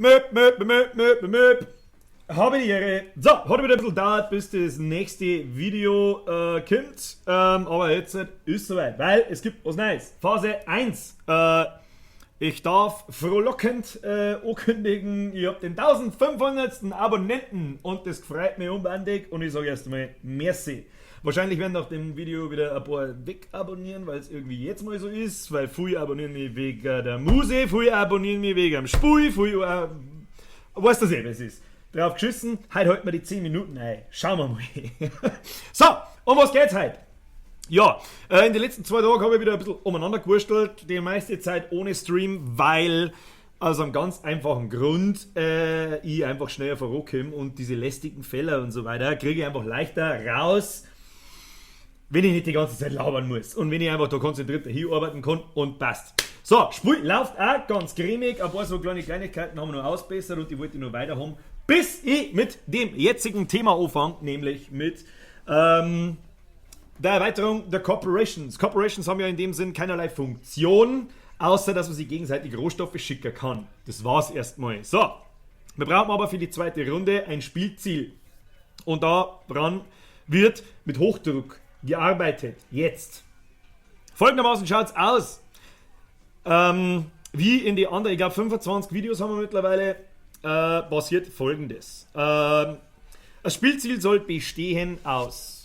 Möp, möp, möp, möp, möp. Habe die Ehre. So, hat wieder ein bisschen gedauert, bis das nächste Video kommt. Aber jetzt ist soweit, weil es gibt was Neues. Phase 1. Ich darf frohlockend ankündigen, ich habe den 1500. Abonnenten und das freut mich unbändig und ich sage erst einmal Merci. Wahrscheinlich werden nach dem Video wieder ein paar wegabonnieren, weil es irgendwie jetzt mal so ist, weil viele abonnieren mich wegen der Muse, viele abonnieren mich wegen dem Spiel, viele, weiß das eh, was ist. Drauf geschissen, heute halten wir die 10 Minuten ein. Schauen wir mal. So, um was geht's heute? Ja, in den letzten 2 Tagen habe ich wieder ein bisschen umeinander gewurstelt, die meiste Zeit ohne Stream, weil aus einem ganz einfachen Grund ich einfach schneller vorankomme und diese lästigen Fehler und so weiter kriege ich einfach leichter raus, wenn ich nicht die ganze Zeit labern muss und wenn ich einfach da konzentriert hier arbeiten kann und passt. So, Spiel läuft auch ganz cremig, ein paar so kleine Kleinigkeiten haben wir noch ausbessert und die wollte ich noch weiter haben, bis ich mit dem jetzigen Thema anfange, nämlich mit der Erweiterung der Corporations. Corporations haben ja in dem Sinn keinerlei Funktion, außer dass man sich gegenseitig Rohstoffe schicken kann. Das war's erstmal. So, wir brauchen aber für die zweite Runde ein Spielziel. Und daran wird mit Hochdruck gearbeitet. Jetzt. Folgendermaßen schaut's aus. Wie in die anderen, ich glaube, 25 Videos haben wir mittlerweile, passiert Folgendes. Das Spielziel soll bestehen aus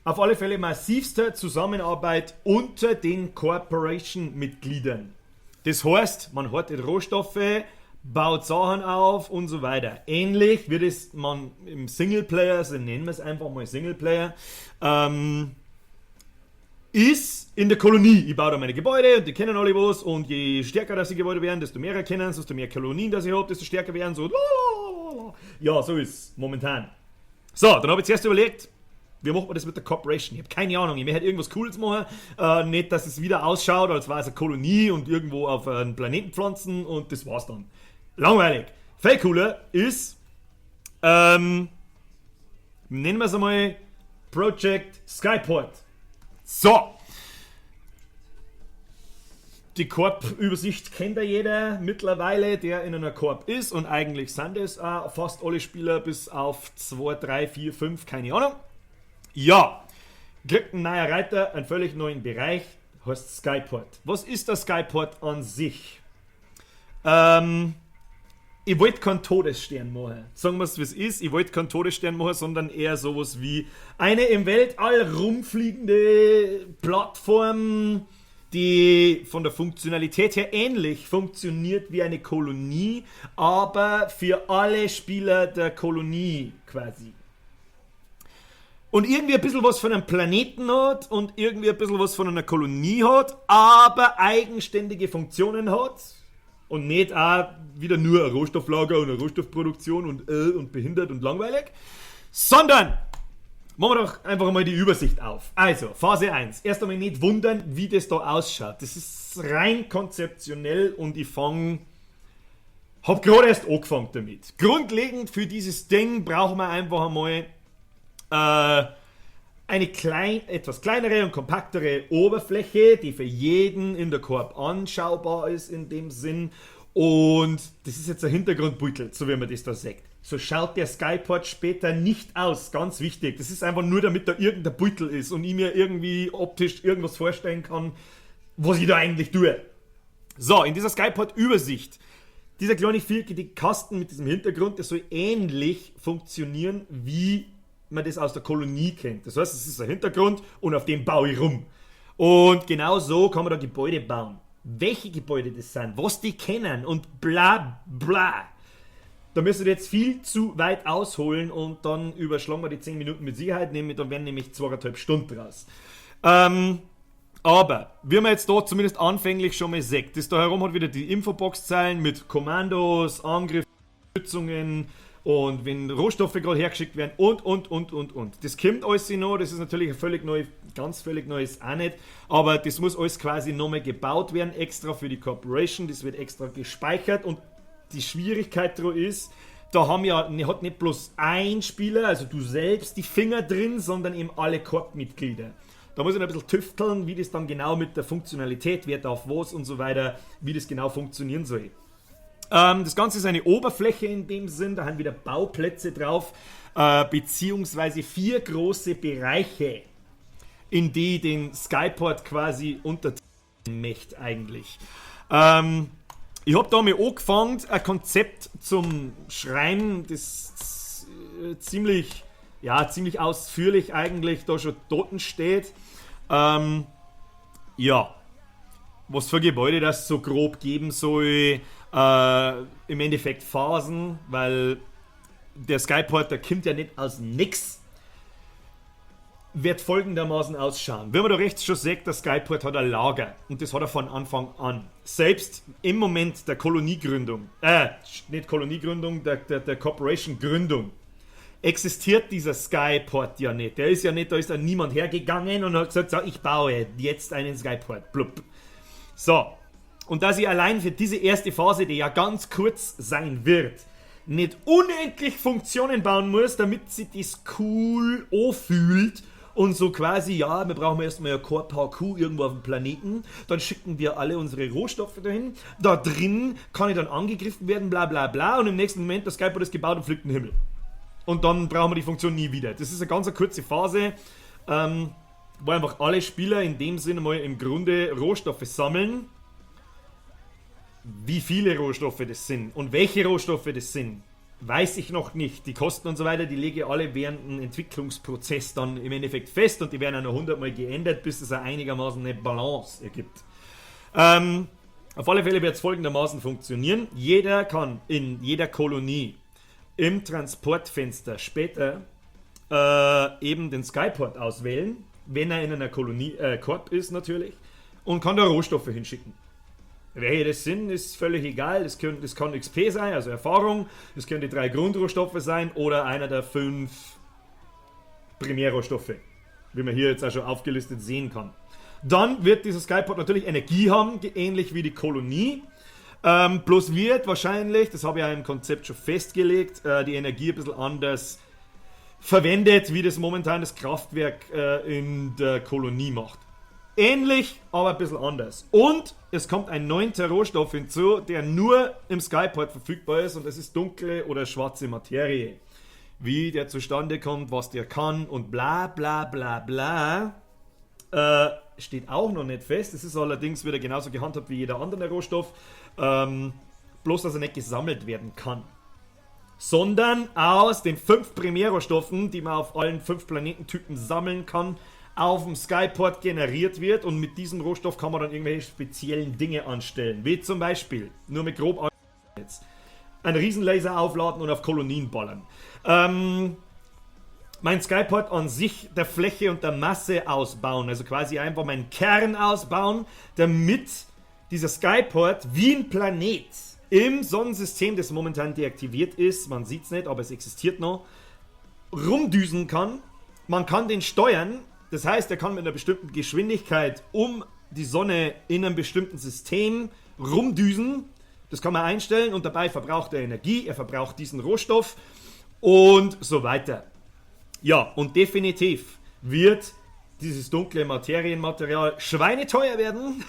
auf alle Fälle massivster Zusammenarbeit unter den Corporation-Mitgliedern. Das heißt, man hortet Rohstoffe, baut Sachen auf und so weiter. Ähnlich wird es man im Singleplayer, also nennen wir es einfach mal Singleplayer, ist in der Kolonie. Ich baue da meine Gebäude und die kennen alle was und je stärker das die Gebäude werden, desto mehr kennen sie, desto mehr Kolonien das ich habe, desto stärker werden so. Ja, so ist es momentan. So, dann habe ich zuerst überlegt, wie macht man das mit der Corporation? Ich habe keine Ahnung. Ich möchte halt irgendwas Cooles machen. Nicht, dass es wieder ausschaut, als wäre es eine Kolonie und irgendwo auf einen Planeten pflanzen und das war's dann. Langweilig. Viel cooler ist, nennen wir es einmal Project Skyport. So. Die Corp-Übersicht kennt ja jeder mittlerweile, der in einer Corp ist, und eigentlich sind es auch fast alle Spieler bis auf 2, 3, 4, 5, keine Ahnung. Ja, kriegt ein neuer Reiter einen völlig neuen Bereich, heißt Skyport. Was ist der Skyport an sich? Ich wollte keinen Todesstern machen. Sagen wir es, wie es ist. Ich wollte keinen Todesstern machen, sondern eher sowas wie eine im Weltall rumfliegende Plattform, die von der Funktionalität her ähnlich funktioniert wie eine Kolonie, aber für alle Spieler der Kolonie quasi. Und irgendwie ein bisschen was von einem Planeten hat und irgendwie ein bisschen was von einer Kolonie hat, aber eigenständige Funktionen hat und nicht auch wieder nur ein Rohstofflager und eine Rohstoffproduktion und behindert und langweilig, sondern machen wir doch einfach mal die Übersicht auf. Also, Phase 1. Erst einmal nicht wundern, wie das da ausschaut. Das ist rein konzeptionell und ich fange. Hab gerade erst angefangen damit. Grundlegend für dieses Ding brauchen wir einfach einmal eine etwas kleinere und kompaktere Oberfläche, die für jeden in der Corp anschaubar ist in dem Sinn. Und das ist jetzt ein Hintergrundbeutel, so wie man das da sagt. So schaut der Skyport später nicht aus, ganz wichtig. Das ist einfach nur, damit da irgendein Beutel ist und ich mir irgendwie optisch irgendwas vorstellen kann, was ich da eigentlich tue. So, in dieser Skyport-Übersicht, dieser kleine viereckige Kasten mit diesem Hintergrund, der soll ähnlich funktionieren, wie man das aus der Kolonie kennt. Das heißt, es ist ein Hintergrund und auf dem baue ich rum. Und genau so kann man da Gebäude bauen. Welche Gebäude das sind, was die kennen und bla bla. Da müssen wir jetzt viel zu weit ausholen und dann überschlagen wir die 10 Minuten mit Sicherheit, nämlich, dann werden nämlich 2,5 Stunden draus. Aber wie man jetzt da zumindest anfänglich schon mal sieht, das da herum hat wieder die Infobox-Zeilen mit Kommandos, Angriffen, und wenn Rohstoffe gerade hergeschickt werden und, und, und. Das kommt alles noch, das ist natürlich ein völlig neu, ganz völlig neues auch nicht, aber das muss alles quasi nochmal gebaut werden, extra für die Corporation, das wird extra gespeichert und die Schwierigkeit daran ist, da haben ja, hat nicht bloß ein Spieler, also du selbst, die Finger drin, sondern eben alle Corp-Mitglieder. Da muss ich noch ein bisschen tüfteln, wie das dann genau mit der Funktionalität, wer darf was und so weiter, wie das genau funktionieren soll. Das Ganze ist eine Oberfläche in dem Sinn, da haben wieder Bauplätze drauf, beziehungsweise 4 große Bereiche, in die den Skyport quasi unterteilen möchte eigentlich. Ich hab da mal angefangen, ein Konzept zum Schreiben, das ziemlich, ja, ziemlich ausführlich eigentlich da schon dort steht. Ja, was für Gebäude das so grob geben soll, im Endeffekt Phasen, weil der Skyport, der kommt ja nicht aus nix, wird folgendermaßen ausschauen. Wie man da rechts schon sieht, der Skyport hat ein Lager und das hat er von Anfang an. Selbst im Moment der Koloniegründung, nicht Koloniegründung, der Corporation-Gründung, existiert dieser Skyport ja nicht. Der ist ja nicht, da ist ja niemand hergegangen und hat gesagt, so, ich baue jetzt einen Skyport. Blub. So, und dass ich allein für diese erste Phase, die ja ganz kurz sein wird, nicht unendlich Funktionen bauen muss, damit sich das cool anfühlt und so quasi, ja, wir brauchen erstmal ein Corp HQ irgendwo auf dem Planeten, dann schicken wir alle unsere Rohstoffe dahin, da drin kann ich dann angegriffen werden, bla bla bla, und im nächsten Moment, das Skyport ist gebaut und fliegt in den Himmel. Und dann brauchen wir die Funktion nie wieder. Das ist eine ganz kurze Phase, wo einfach alle Spieler in dem Sinne mal im Grunde Rohstoffe sammeln. Wie viele Rohstoffe das sind und welche Rohstoffe das sind, weiß ich noch nicht. Die Kosten und so weiter, die lege ich alle während dem Entwicklungsprozess dann im Endeffekt fest und die werden auch noch 100-mal geändert, bis es einigermaßen eine Balance ergibt. Auf alle Fälle wird es folgendermaßen funktionieren. Jeder kann in jeder Kolonie im Transportfenster später eben den Skyport auswählen, wenn er in einer Kolonie, Corp ist natürlich, und kann da Rohstoffe hinschicken. Welche das sind, ist völlig egal. Das kann XP sein, also Erfahrung. Das können die 3 Grundrohstoffe sein oder einer der 5 Primärrohstoffe, wie man hier jetzt auch schon aufgelistet sehen kann. Dann wird dieser Skyport natürlich Energie haben, ähnlich wie die Kolonie. Bloß wird wahrscheinlich, das habe ich ja im Konzept schon festgelegt, die Energie ein bisschen anders verwendet, wie das momentan das Kraftwerk in der Kolonie macht. Ähnlich, aber ein bisschen anders. Und es kommt ein 9. Rohstoff hinzu, der nur im Skyport verfügbar ist, und das ist dunkle oder schwarze Materie. Wie der zustande kommt, was der kann und bla bla bla bla, steht auch noch nicht fest. Es ist allerdings wieder genauso gehandhabt wie jeder andere Rohstoff, bloß dass er nicht gesammelt werden kann. Sondern aus den 5 Primärrohstoffen, die man auf allen 5 Planetentypen sammeln kann, auf dem Skyport generiert wird, und mit diesem Rohstoff kann man dann irgendwelche speziellen Dinge anstellen, wie zum Beispiel, nur mit grob jetzt, einen Riesenlaser aufladen und auf Kolonien ballern. Mein Skyport an sich der Fläche und der Masse ausbauen, also quasi einfach meinen Kern ausbauen, damit dieser Skyport wie ein Planet im Sonnensystem, das momentan deaktiviert ist, man sieht's nicht, aber es existiert noch, rumdüsen kann. Man kann den steuern. Das heißt, er kann mit einer bestimmten Geschwindigkeit um die Sonne in einem bestimmten System rumdüsen. Das kann man einstellen und dabei verbraucht er Energie, er verbraucht diesen Rohstoff und so weiter. Ja, und definitiv wird dieses dunkle Materienmaterial schweineteuer werden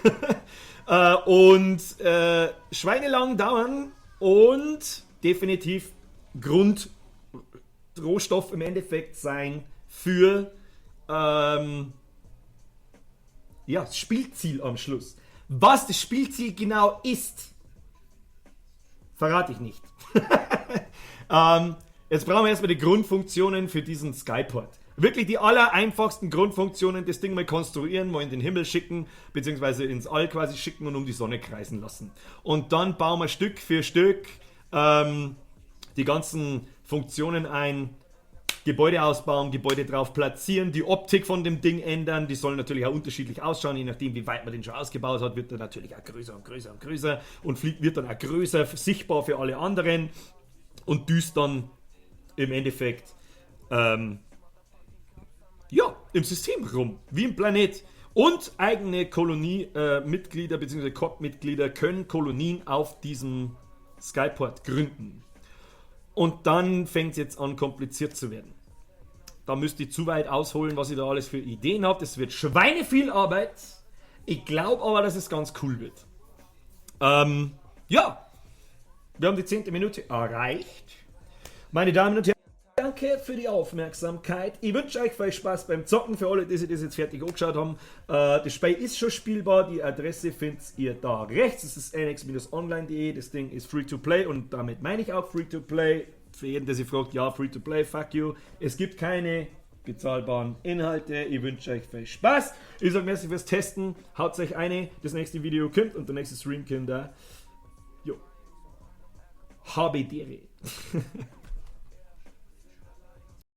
und schweinelang dauern und definitiv Grundrohstoff im Endeffekt sein für das Spielziel am Schluss. Was das Spielziel genau ist, verrate ich nicht. Jetzt brauchen wir erstmal die Grundfunktionen für diesen Skyport. Wirklich die aller einfachsten Grundfunktionen, das Ding mal konstruieren, mal in den Himmel schicken, beziehungsweise ins All quasi schicken und um die Sonne kreisen lassen. Und dann bauen wir Stück für Stück die ganzen Funktionen ein, Gebäude ausbauen, Gebäude drauf platzieren, die Optik von dem Ding ändern, die sollen natürlich auch unterschiedlich ausschauen, je nachdem wie weit man den schon ausgebaut hat, wird er natürlich auch größer und größer und größer und fliegt, wird dann auch größer, sichtbar für alle anderen und düst dann im Endeffekt im System rum, wie ein Planet. Und eigene Kolonie-Mitglieder bzw. Corp-Mitglieder können Kolonien auf diesem Skyport gründen. Und dann fängt's jetzt an, kompliziert zu werden. Da müsst ihr zu weit ausholen, was ich da alles für Ideen habt. Es wird schweineviel Arbeit. Ich glaub aber, dass es ganz cool wird. Wir haben die 10. Minute erreicht. Meine Damen und Herren, danke für die Aufmerksamkeit. Ich wünsche euch viel Spaß beim Zocken. Für alle, die sich das jetzt fertig angeschaut haben. Das Spiel ist schon spielbar. Die Adresse findet ihr da rechts. Das ist nx-online.de. Das Ding ist free to play und damit meine ich auch free to play. Für jeden, der sich fragt, ja, free to play, fuck you. Es gibt keine bezahlbaren Inhalte. Ich wünsche euch viel Spaß. Ich sage merci fürs Testen. Haut euch eine. Das nächste Video kommt und der nächste Stream kommt da. Jo. Habe d'Ehre.